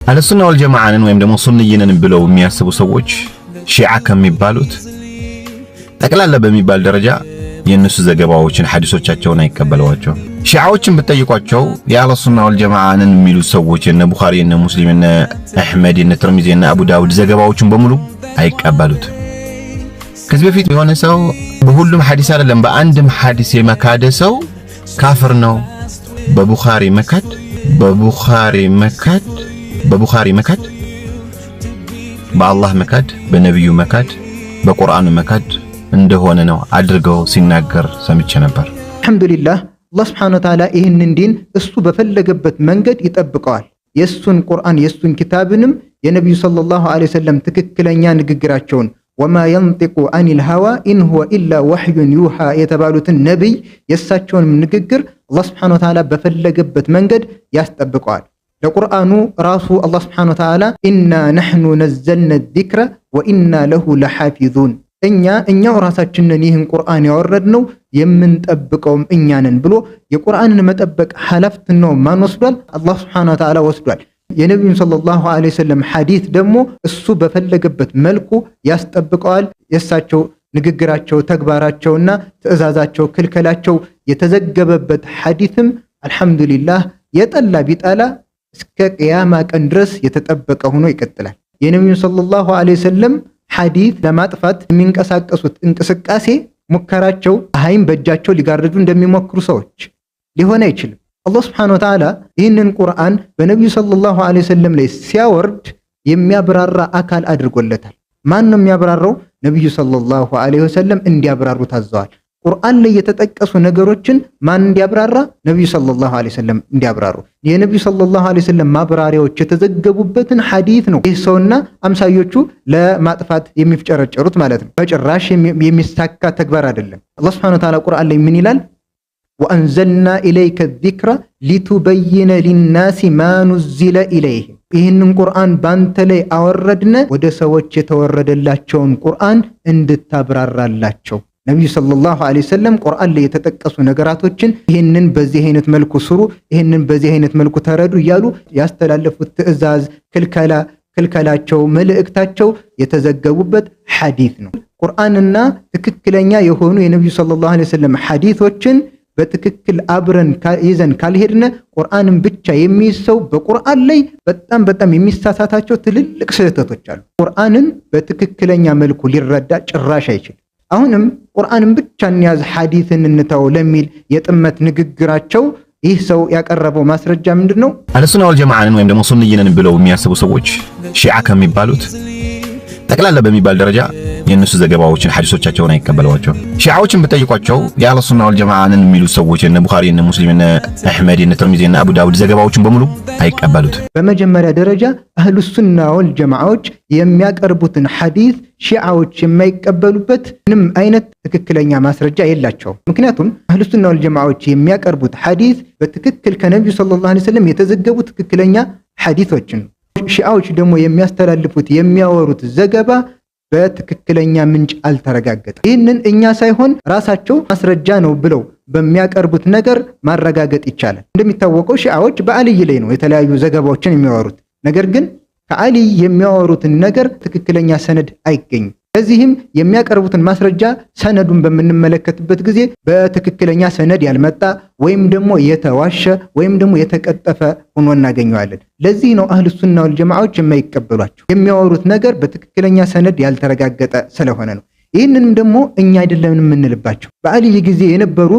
አህለሱና ወልጀማዓንን ወይም ደግሞ ሱንይንን ብለው የሚያስቡ ሰዎች ሺዓ ከሚባሉት ጠቅላላ በሚባል ደረጃ የእነሱ ዘገባዎችን ሐዲሶቻቸውን አይቀበሏቸውም። ሺዓዎችን ብትጠይቋቸው የአህለሱና ወልጀማዓንን የሚሉ ሰዎች የነ ቡኻሪ፣ የነ ሙስሊም፣ የነ አሕመድ፣ የነ ትርሚዚ፣ የነ አቡ ዳውድ ዘገባዎችን በሙሉ አይቀበሉት። ከዚህ በፊት የሆነ ሰው በሁሉም ሐዲስ አይደለም በአንድም ሐዲስ የመካደ ሰው ካፍር ነው። በቡኻሪ መካድ፣ በቡኻሪ መካድ፣ በቡኻሪ መካድ፣ በአላህ መካድ፣ በነቢዩ መካድ፣ በቁርአኑ መካድ እንደሆነ ነው አድርገው ሲናገር ሰምቼ ነበር። አልሐምዱሊላህ፣ አላህ ስብሐነሁ ወተዓላ ይህንን ዲን እሱ በፈለገበት መንገድ ይጠብቀዋል። የእሱን ቁርአን፣ የእሱን ኪታብንም፣ የነቢዩ ሰለላሁ ዐለይሂ ወሰለም ትክክለኛ ንግግራቸውን፣ وما ينطق عن الهوى إن هو إلا وحي يوحى የተባሉትን ነቢይ የእሳቸውንም ንግግር አላህ ስብሐነሁ ወተዓላ በፈለገበት መንገድ ያስጠብቀዋል። ለቁርአኑ ራሱ አላህ ስብሐነሁ ወተዓላ إنا نحن نزلنا الذكر وإنا له لحافظون፣ እኛ እኛው ራሳችንን ይህን ቁርአን ያወረድነው የምንጠብቀውም እኛ ነን ብሎ የቁርአንን መጠበቅ ኃላፊነቱን ማን ወስዷል? አላህ ስብሐነሁ ወተዓላ ወስዷል። የነቢዩን ሰለላሁ ዐለይሂ ወሰለም ሐዲት ደግሞ እሱ በፈለገበት መልኩ ያስጠብቀዋል። የእሳቸው ንግግራቸው፣ ተግባራቸውና ትዕዛዛቸው፣ ክልከላቸው የተዘገበበት ሐዲትም አልሐምዱሊላህ የጠላ ቢጠላ እስከ ቅያማ ቀን ድረስ የተጠበቀ ሆኖ ይቀጥላል። የነቢዩን ሰለላሁ ዐለይሂ ወሰለም ሐዲት ለማጥፋት የሚንቀሳቀሱት እንቅስቃሴ ሙከራቸው ፀሐይን በእጃቸው ሊጋርዱ እንደሚሞክሩ ሰዎች ሊሆን አይችልም። አላህ ስብሐነሁ ወተዓላ ይህንን ቁርአን በነቢዩ ሰለላሁ ዐለይሂ ወሰለም ላይ ሲያወርድ የሚያብራራ አካል አድርጎለታል። ማን ነው የሚያብራራው? ነቢዩ ሰለላሁ ዐለይሂ ወሰለም እንዲያብራሩ ታዘዋል። ቁርአን ላይ የተጠቀሱ ነገሮችን ማን እንዲያብራራ? ነቢዩ ሰለላሁ ዐለይሂ ወሰለም እንዲያብራሩ። የነቢዩ ሰለላሁ ዐለይሂ ወሰለም ማብራሪያዎች የተዘገቡበትን ሐዲት ነው ይህ ሰውና አምሳዮቹ ለማጥፋት የሚፍጨረጨሩት ማለት ነው። በጭራሽ የሚሳካ ተግባር አይደለም። አላህ ሱብሓነሁ ወተዓላ ቁርአን ላይ ምን ይላል? وأنزلنا إليك الذكر لتبين للناس ما نزل إليهم፣ ይህንን ቁርአን ባንተ ላይ አወረድነ ወደ ሰዎች የተወረደላቸውን ቁርአን እንድታብራራላቸው። ነቢዩ ሰለላሁ ዐለይሂ ወሰለም ቁርአን ላይ የተጠቀሱ ነገራቶችን ይህንን በዚህ አይነት መልኩ ስሩ፣ ይህንን በዚህ አይነት መልኩ ተረዱ እያሉ ያስተላለፉት ትዕዛዝ፣ ክልከላቸው፣ መልእክታቸው የተዘገቡበት ሐዲት ነው። ቁርአንና ትክክለኛ የሆኑ የነቢዩ ሰለላሁ ዐለይሂ ወሰለም ሐዲቶችን በትክክል አብረን ይዘን ካልሄድነ ቁርአንን ብቻ የሚይዝ ሰው በቁርአን ላይ በጣም በጣም የሚሳሳታቸው ትልልቅ ስህተቶች አሉ። ቁርአንን በትክክለኛ መልኩ ሊረዳ ጭራሽ አይችልም። አሁንም ቁርአንን ብቻ እንያዝ ሐዲትን እንተው ለሚል የጥመት ንግግራቸው ይህ ሰው ያቀረበው ማስረጃ ምንድን ነው? አህለሱና ወልጀማዓንን ወይም ደግሞ ሱንይንን ብለው የሚያስቡ ሰዎች ሺዓ ከሚባሉት ጠቅላላ በሚባል ደረጃ የእነሱ ዘገባዎችን ሐዲሶቻቸውን አይቀበሏቸውም። ሺዓዎችን ብትጠይቋቸው የአህለሱና ወልጀማዓንን የሚሉ ሰዎች የነ ቡኻሪ፣ የነ ሙስሊም፣ የነ አሕመድ፣ የነ ትርሚዚ፣ የነ አቡ ዳውድ ዘገባዎችን በሙሉ አይቀበሉት። በመጀመሪያ ደረጃ አህሉ ሱና ወል ጀማዓዎች የሚያቀርቡትን ሐዲስ ሺዓዎች የማይቀበሉበት ምንም አይነት ትክክለኛ ማስረጃ የላቸውም። ምክንያቱም አህሉ ሱና ወል ጀማዓዎች የሚያቀርቡት ሐዲስ በትክክል ከነቢዩ ሰለላሁ ዐለይሂ ወሰለም የተዘገቡ ትክክለኛ ሐዲሶችን ነው። ሺዓዎች ደግሞ የሚያስተላልፉት፣ የሚያወሩት ዘገባ በትክክለኛ ምንጭ አልተረጋገጠም። ይህንን እኛ ሳይሆን ራሳቸው ማስረጃ ነው ብለው በሚያቀርቡት ነገር ማረጋገጥ ይቻላል። እንደሚታወቀው ሺዓዎች በአልይ ላይ ነው የተለያዩ ዘገባዎችን የሚያወሩት። ነገር ግን ከአልይ የሚያወሩትን ነገር ትክክለኛ ሰነድ አይገኝም። ለዚህም የሚያቀርቡትን ማስረጃ ሰነዱን በምንመለከትበት ጊዜ በትክክለኛ ሰነድ ያልመጣ ወይም ደግሞ የተዋሸ ወይም ደግሞ የተቀጠፈ ሆኖ እናገኘዋለን። ለዚህ ነው አህሉ ሱና ወል ጀማዓዎች የማይቀበሏቸው። የሚያወሩት ነገር በትክክለኛ ሰነድ ያልተረጋገጠ ስለሆነ ነው። ይህንንም ደግሞ እኛ አይደለም የምንልባቸው። በአልይ ጊዜ የነበሩ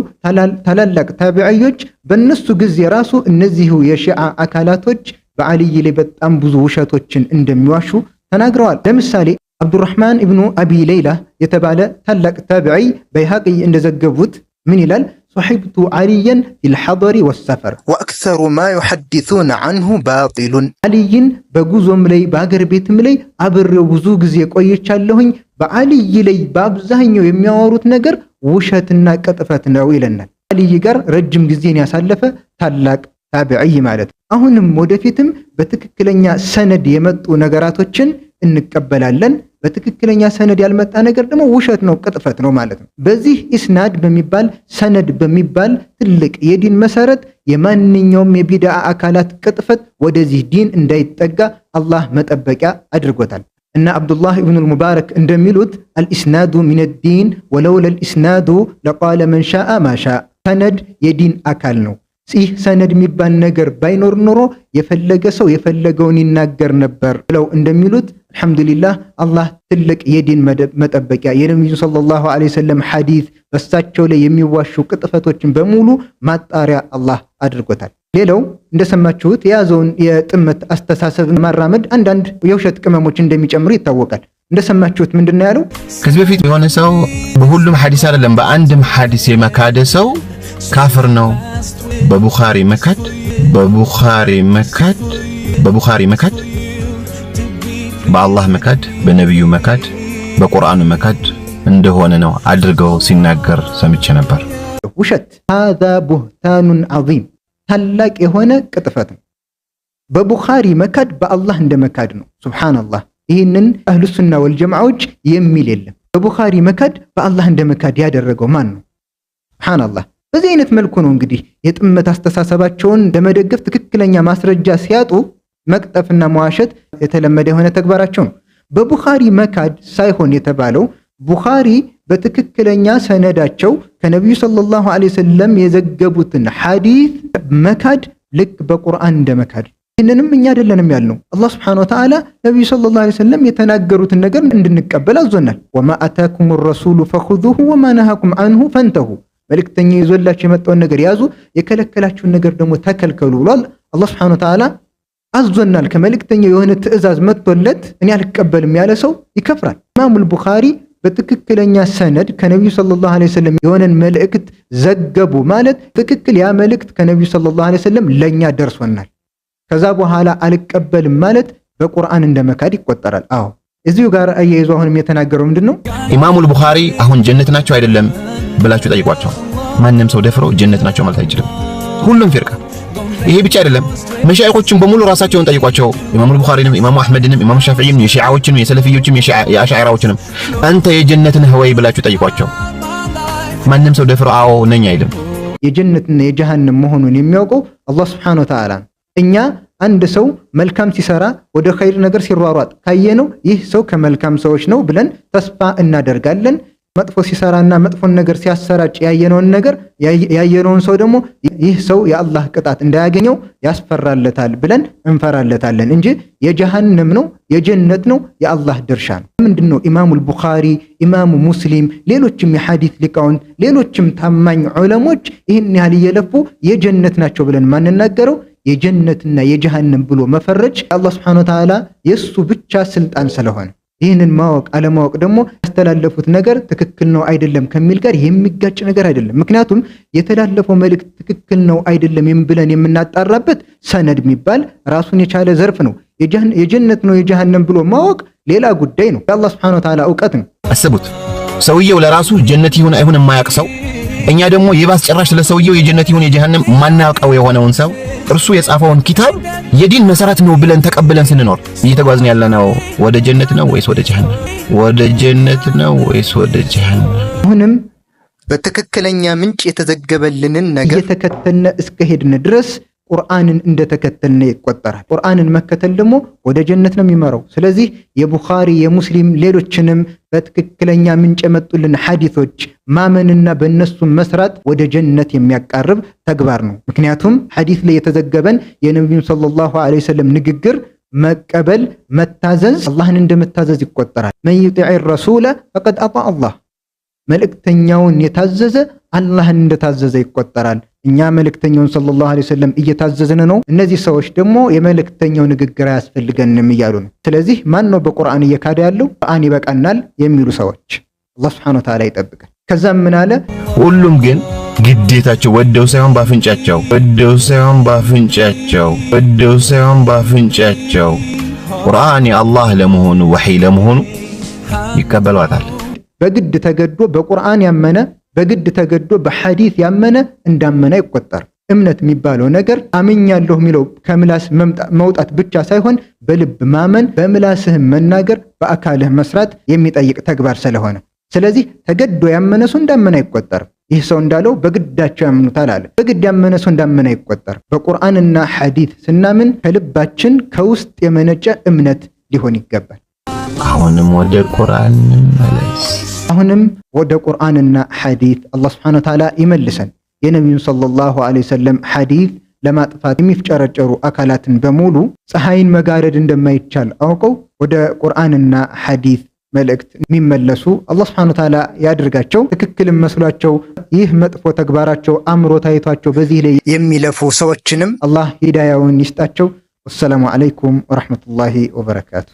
ታላላቅ ታቢዕዮች በእነሱ ጊዜ ራሱ እነዚሁ የሺዓ አካላቶች በአልይ ላይ በጣም ብዙ ውሸቶችን እንደሚዋሹ ተናግረዋል። ለምሳሌ አብዱራህማን ኢብኑ አቢ ሌይላ የተባለ ታላቅ ታቢዒ በይሃቂ እንደዘገቡት ምን ይላል? صحبت عليا في الحضر والسفر وأكثر ما يحدثون عنه باطل። አልይን በጉዞም ላይ በአገር ቤትም ላይ አብሬው ብዙ ጊዜ ቆይቻለሁኝ። በአልይ ላይ በአብዛኛው የሚያወሩት ነገር ውሸትና ቅጥፈት ነው ይለናል። አልይ ጋር ረጅም ጊዜን ያሳለፈ ታላቅ ታቢዒ ማለት ነው። አሁንም ወደፊትም በትክክለኛ ሰነድ የመጡ ነገራቶችን እንቀበላለን። በትክክለኛ ሰነድ ያልመጣ ነገር ደግሞ ውሸት ነው፣ ቅጥፈት ነው ማለት ነው። በዚህ ኢስናድ በሚባል፣ ሰነድ በሚባል ትልቅ የዲን መሰረት የማንኛውም የቢድዓ አካላት ቅጥፈት ወደዚህ ዲን እንዳይጠጋ አላህ መጠበቂያ አድርጎታል። እና አብዱላህ ኢብኑል ሙባረክ እንደሚሉት الإسناد من الدين ولولا الإسناد لقال من شاء ما شاء። ሰነድ የዲን አካል ነው። ይህ ሰነድ የሚባል ነገር ባይኖር ኖሮ የፈለገ ሰው የፈለገውን ይናገር ነበር ብለው እንደሚሉት፣ አልሐምዱሊላህ አላህ ትልቅ የዲን መጠበቂያ፣ የነቢዩ ሰለላሁ ዐለይሂ ወሰለም ሐዲስ በሳቸው ላይ የሚዋሹ ቅጥፈቶችን በሙሉ ማጣሪያ አላህ አድርጎታል። ሌላው እንደሰማችሁት የያዘውን የጥመት አስተሳሰብ ማራመድ አንዳንድ የውሸት ቅመሞች እንደሚጨምሩ ይታወቃል። እንደሰማችሁት ምንድን ነው ያለው? ከዚህ በፊት የሆነ ሰው በሁሉም ሐዲስ አይደለም በአንድም ሐዲስ የመካደ ሰው ካፍር ነው። በቡኻሪ መካድ፣ በቡኻሪ መካድ፣ በቡኻሪ መካድ፣ በአላህ መካድ፣ በነቢዩ መካድ፣ በቁርአኑ መካድ እንደሆነ ነው አድርገው ሲናገር ሰምቼ ነበር። ውሸት። هذا بهتان عظيم፣ ታላቅ የሆነ ቅጥፈት ነው። በቡኻሪ መካድ በአላህ እንደ መካድ ነው። ሱብሓነላህ። ይህንን አህሉ ሱና ወልጀማዓዎች የሚል የለም። በቡኻሪ መካድ በአላህ እንደ መካድ ያደረገው ማን ነው? ሱብሓነላህ። በዚህ አይነት መልኩ ነው እንግዲህ የጥመት አስተሳሰባቸውን ለመደገፍ ትክክለኛ ማስረጃ ሲያጡ መቅጠፍና መዋሸት የተለመደ የሆነ ተግባራቸው ነው። በቡኻሪ መካድ ሳይሆን የተባለው፣ ቡኻሪ በትክክለኛ ሰነዳቸው ከነቢዩ ሰለላሁ ዐለይሂ ወሰለም የዘገቡትን ሐዲስ መካድ ልክ በቁርአን እንደ መካድ። ይህንንም እኛ አይደለንም ያልነው፣ አላህ ሱብሓነሁ ወተዓላ ነቢዩ ሰለላሁ ዐለይሂ ወሰለም የተናገሩትን ነገር እንድንቀበል አዞናል። وما آتاكم الرسول فخذوه وما نهاكم عنه فانتهوا። መልእክተኛው ይዞላችሁ የመጣውን ነገር ያዙ፣ የከለከላችሁን ነገር ደግሞ ተከልከሉ ብሏል። አላህ ሱብሓነሁ ወተዓላ አዞናል። ከመልእክተኛው የሆነ ትዕዛዝ መጥቶለት እኔ አልቀበልም ያለ ሰው ይከፍራል። ኢማሙል ቡኻሪ በትክክለኛ ሰነድ ከነቢዩ ሰለላሁ ዐለይሂ ወሰለም የሆነን መልእክት ዘገቡ ማለት ትክክል ያ መልእክት ከነቢዩ ሰለላሁ ዐለይሂ ወሰለም ለኛ ደርሶናል። ከዛ በኋላ አልቀበልም ማለት በቁርአን እንደ መካድ ይቆጠራል። አዎ፣ እዚሁ ጋር አያይዞ አሁንም የተናገረው ምንድን ነው? ኢማሙል ቡኻሪ አሁን ጀነት ናቸው አይደለም ብላችሁ ጠይቋቸው። ማንም ሰው ደፍሮ ጀነት ናቸው ማለት አይችልም። ሁሉም ፊርቃ፣ ይሄ ብቻ አይደለም። መሻይኾችን በሙሉ ራሳቸውን ጠይቋቸው። ኢማሙል ቡኻሪንም፣ ኢማሙ አሕመድንም፣ ኢማሙ ሻፊዒንም፣ የሺዓዎችንም፣ የሰለፊዮችንም፣ የአሻዒራዎችንም አንተ የጀነት ነህ ወይ ብላችሁ ጠይቋቸው። ማንም ሰው ደፍሮ አዎ ነኝ አይልም። የጀነትና የጀሃነም መሆኑን የሚያውቀው አላህ ሱብሓነሁ ወተዓላ ነው። እኛ አንድ ሰው መልካም ሲሰራ፣ ወደ ኸይር ነገር ሲሯሯጥ ካየነው ይህ ሰው ከመልካም ሰዎች ነው ብለን ተስፋ እናደርጋለን። መጥፎ ሲሰራና መጥፎን ነገር ሲያሰራጭ ያየነውን ነገር ያየነውን ሰው ደግሞ ይህ ሰው የአላህ ቅጣት እንዳያገኘው ያስፈራለታል ብለን እንፈራለታለን እንጂ የጀሃነም ነው የጀነት ነው የአላህ ድርሻ ነው። ምንድን ነው ኢማሙል ቡኻሪ፣ ኢማሙ ሙስሊም፣ ሌሎችም የሐዲስ ሊቃውንት፣ ሌሎችም ታማኝ ዑለሞች ይህን ያህል እየለፉ የጀነት ናቸው ብለን ማንናገረው? የጀነትና የጀሃነም ብሎ መፈረጅ አላህ ሱብሓነሁ ወተዓላ የእሱ ብቻ ስልጣን ስለሆነ፣ ይህንን ማወቅ አለማወቅ ደግሞ ያስተላለፉት ነገር ትክክል ነው አይደለም ከሚል ጋር የሚጋጭ ነገር አይደለም። ምክንያቱም የተላለፈው መልእክት ትክክል ነው አይደለም ብለን የምናጣራበት ሰነድ የሚባል ራሱን የቻለ ዘርፍ ነው። የጀነት ነው የጀሃነም ብሎ ማወቅ ሌላ ጉዳይ ነው። የአላህ ሱብሓነሁ ወተዓላ እውቀት ነው። አስቡት፣ ሰውየው ለራሱ ጀነት ይሁን አይሁን የማያውቅ ሰው፣ እኛ ደግሞ የባስ ጭራሽ ስለ ሰውየው የጀነት ይሁን የጀሃነም ማናውቀው የሆነውን ሰው እርሱ የጻፈውን ኪታብ የዲን መሰረት ነው ብለን ተቀብለን ስንኖር እየተጓዝን ያለነው ወደ ጀነት ነው ወይስ ወደ ጀሃነም? ወደ ጀነት ነው ወይስ ወደ ጀሃነም? አሁንም በትክክለኛ ምንጭ የተዘገበልንን ነገር እየተከተልነ እስከሄድን ድረስ ቁርአንን እንደተከተልነ ይቆጠራል። ቁርአንን መከተል ደግሞ ወደ ጀነት ነው የሚመራው። ስለዚህ የቡኻሪ፣ የሙስሊም፣ ሌሎችንም በትክክለኛ ምንጭ የመጡልን ሐዲሶች ማመንና በእነሱ መስራት ወደ ጀነት የሚያቃርብ ተግባር ነው። ምክንያቱም ሐዲስ ላይ የተዘገበን የነቢዩን ሰለላሁ ዐለይሂ ወሰለም ንግግር መቀበል፣ መታዘዝ አላህን እንደመታዘዝ ይቆጠራል። መን ዩጢዕ ረሱለ ፈቀድ አጣ አላህ፣ መልእክተኛውን የታዘዘ አላህን እንደታዘዘ ይቆጠራል። እኛ መልእክተኛውን ሰለላሁ ዐለይሂ ወሰለም እየታዘዝን ነው። እነዚህ ሰዎች ደግሞ የመልእክተኛው ንግግር አያስፈልገንም እያሉ ነው። ስለዚህ ማን ነው በቁርአን እየካደ ያለው? ቁርአን ይበቃናል የሚሉ ሰዎች፣ አላህ ሱብሓነሁ ወተዓላ ይጠብቀን። ከዛም ምን አለ? ሁሉም ግን ግዴታቸው ወደው ሳይሆን ባፍንጫቸው፣ ወደው ሳይሆን ባፍንጫቸው፣ ወደው ሳይሆን ባፍንጫቸው ቁርአን የአላህ ለመሆኑ፣ ወሕይ ለመሆኑ ይቀበሏታል። በግድ ተገዶ በቁርአን ያመነ፣ በግድ ተገዶ በሐዲስ ያመነ እንዳመነ አይቆጠርም። እምነት የሚባለው ነገር አምኛለሁ የሚለው ከምላስ መውጣት ብቻ ሳይሆን በልብ ማመን፣ በምላስህ መናገር፣ በአካልህ መስራት የሚጠይቅ ተግባር ስለሆነ ስለዚህ ተገዶ ያመነ ሰው እንዳመነ አይቆጠርም። ይህ ሰው እንዳለው በግዳቸው ያምኑታል አለ። በግድ ያመነ ሰው እንዳመነ አይቆጠርም። በቁርአንና ሐዲት ስናምን ከልባችን ከውስጥ የመነጨ እምነት ሊሆን ይገባል። አሁንም ወደ ቁርአን እንመለስ። አሁንም ወደ ቁርአንና ሐዲት አላህ سبحانه وتعالى ይመልሰን። የነቢዩን صلى الله عليه وسلم ሐዲት ለማጥፋት የሚፍጨረጨሩ አካላትን በሙሉ ፀሐይን መጋረድ እንደማይቻል አውቀው ወደ ቁርአንና ሐዲት መልእክት የሚመለሱ አላህ سبحانه وتعالى ያድርጋቸው። ትክክልም መስሏቸው ይህ መጥፎ ተግባራቸው አምሮ ታይቷቸው በዚህ ላይ የሚለፉ ሰዎችንም አላህ ሂዳያውን ይስጣቸው። والسلام عليكم ورحمة الله وبركاته።